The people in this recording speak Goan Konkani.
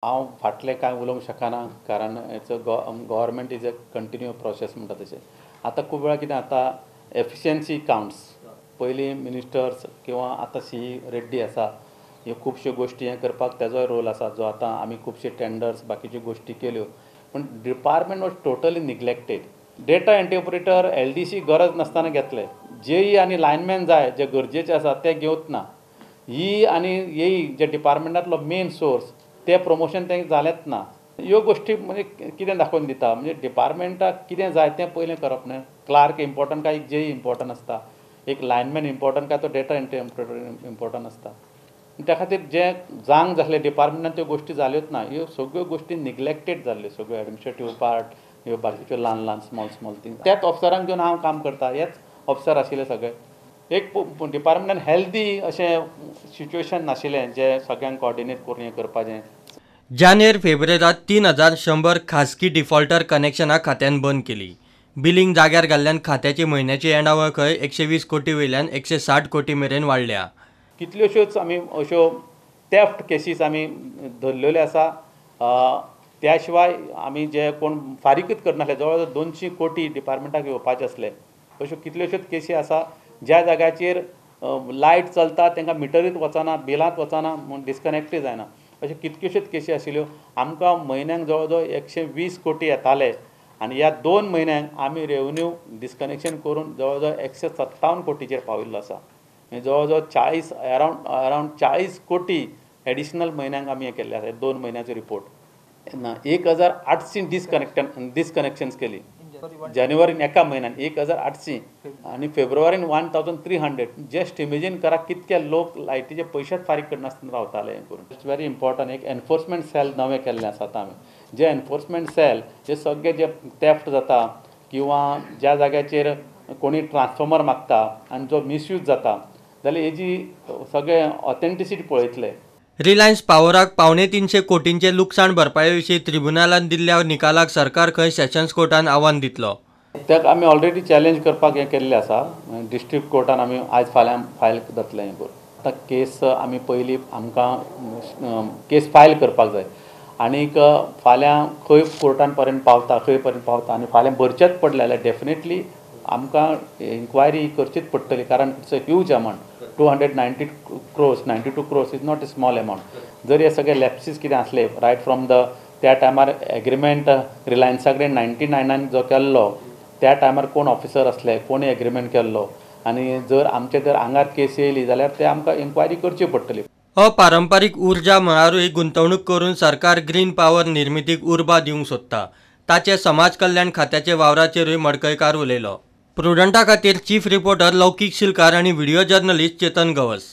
हांव फाटलें कांय उलोवंक शकना, कारण it's a government is a continue process म्हणटा तशें. आतां खूब वेळा कितें जाता, एफिशियन्सी कावंट्स. पयलीं मिनिस्टर्स किंवा आतां सी रेड्डी आसा, ह्यो खुबश्यो गोश्टी हें करपाक तेजोय रोल आसा, जो आतां आमी खुबशे टेंडर्स बाकीच्यो गोश्टी केल्यो, पूण department was totally neglected. Data entry operator LDC गरज नासतना घेतले, जेई आनी लायनमॅन जाय जे गरजेचे आसा ते घेवच ना. ही आनी येई जे डिपार्टमेंटांतलो मेन सोर्स ते प्रमोशन तें जालेंच ना. ह्यो गोश्टी म्हणजे कितें दाखोवन दिता, म्हणजे डिपार्टमेंटाक कितें जाय तें पयलें करप न्हय. क्लार्क इम्पॉर्टंट काय जेई इम्पॉर्टंट आसता, एक लायनमॅन इम्पॉर्टंट काय तो डेटा एंट्री ऑपरेटर इम्पॉर्टंट आसता. त्या खातीर जे जांग जाल्ले डिपार्टमेंटान त्यो गोश्टी जाल्योच ना. ह्यो सगळ्यो गोश्टी निग्लेक्टेड जाल्ल्यो, सगळ्यो एडमिनिस्ट्रेटीव पार्ट, ह्यो बाकीच्यो ल्हान ल्हान स्मॉल स्मॉल थिंग्स. त्याच ऑफिसरांक घेवन हांव काम करता, हेच ऑफिसर आशिल्ले सगळे. एक डिपार्टमेंटान हेल्दी अशें सिच्युएशन नाशिल्लें जें सगळ्यांक कॉर्डिनेट करून हें करपाचें. जानेर फेब्रेरात 3100 खासगी डिफॉल्टर कनेक्शनां खात्यान बंद केली. बिलिंग जाग्यार घाल्ल्यान खात्याची म्हयन्याची येणावळ खंय 120 कोटी वयल्यान 160 कोटी मेरेन वाडल्या. कितल्योश्योच आमी अश्यो थेफ्ट केसीस आमी धरलेल्यो आसा. त्या शिवाय आमी जे कोण फारीकच करनासले, जवळ जवळ 200 कोटी डिपार्टमेंटाक येवपाचे आसले. अश्यो कितल्योश्योच केसी आसा ज्या जाग्याचेर लायट चलता तांकां मिटरीत वचना, बिलांत वचना, म्हूण डिस्कनेक्टूय जायना. अश्यो कितक्योश्योच केसी आशिल्ल्यो. आमकां म्हयन्याक जवळ जवळ 120 कोटी येताले आनी ह्या 2 म्हयन्यांक आमी रेवन्यू डिस्कनेक्शन करून जवळ जवळ 157 कोटीचेर पाविल्लो आसा. जवळ जवळ 40 अरावंड 40 कोटी एडिशनल म्हयन्यांक आमी हें केल्लें आसा. 2 म्हयन्याचो रिपोर्ट ना. 1800 डिस्कनेक्शन्स केली जानेवारीन एका म्हयन्यान 1800 आनी फेब्रुवारीन 1300. जस्ट इमेजीन करा कितके लोक लायटीचे पयशेच फारीक करनासतना रावताले. हें करून it's very important. एक एनफोर्समेंट सेल नवें केल्लें आसा आतां आमी, जे एनफोर्समेंट सेल जे सगळे जे थेफ्ट जाता किंवा ज्या जाग्याचेर कोणी ट्रान्सफॉर्मर मागता आनी जो मिसयूज जाता जाल्यार हेजी सगळे ऑथेंटिसिटी पळयतले. रिलायन्स पावराक 275 कोटींचे लुकसाण भरपाये विशीं ट्रिब्युनलान दिल्ल्या निकालाक सरकार खंय सेशन्स कोर्टान आव्हान दितलो. ताका आमी ऑलरेडी चॅलेंज करपाक हें केल्लें आसा. डिस्ट्रिक्ट कोर्टान आमी आयज फाल्यां फायल जातलें हें करून. आतां केस आमी पयलीं आमकां केस फायल करपाक जाय आनीक फाल्यां खंय कोर्टान पर्यंत पावता, खंय पर्यंत पावता आनी फाल्यां भरचेंच पडलें जाल्यार डेफिनेटली आमकां इन्क्वायरी करचीच पडटली, कारण it's a huge amount. 290 crores, 92 crores is not a small amount. जर हे सगळे लॅप्सीस कितें आसले रायट फ्रॉम the त्या टायमार एग्रीमेंट रिलायन्सा कडेन 1999 जो केल्लो त्या टायमार कोण ऑफिसर आसले, कोण एग्रीमेंट केल्लो आनी जर आमचे जर आंगार केस येयली जाल्यार ते आमकां इन्क्वायरी करची पडटली. अपारंपारीक उर्जा मळारूय गुंतवणूक करून सरकार ग्रीन पावर निर्मितीक उर्बा दिवंक सोदता. ताचे समाज कल्याण खात्याचे वावराचेरूय मडकयकार उलयलो. प्रुडंटा खातीर चीफ रिपोर्टर लौकीक शिलकार आनी व्हिडियो जर्नलिस्ट चेतन गवस.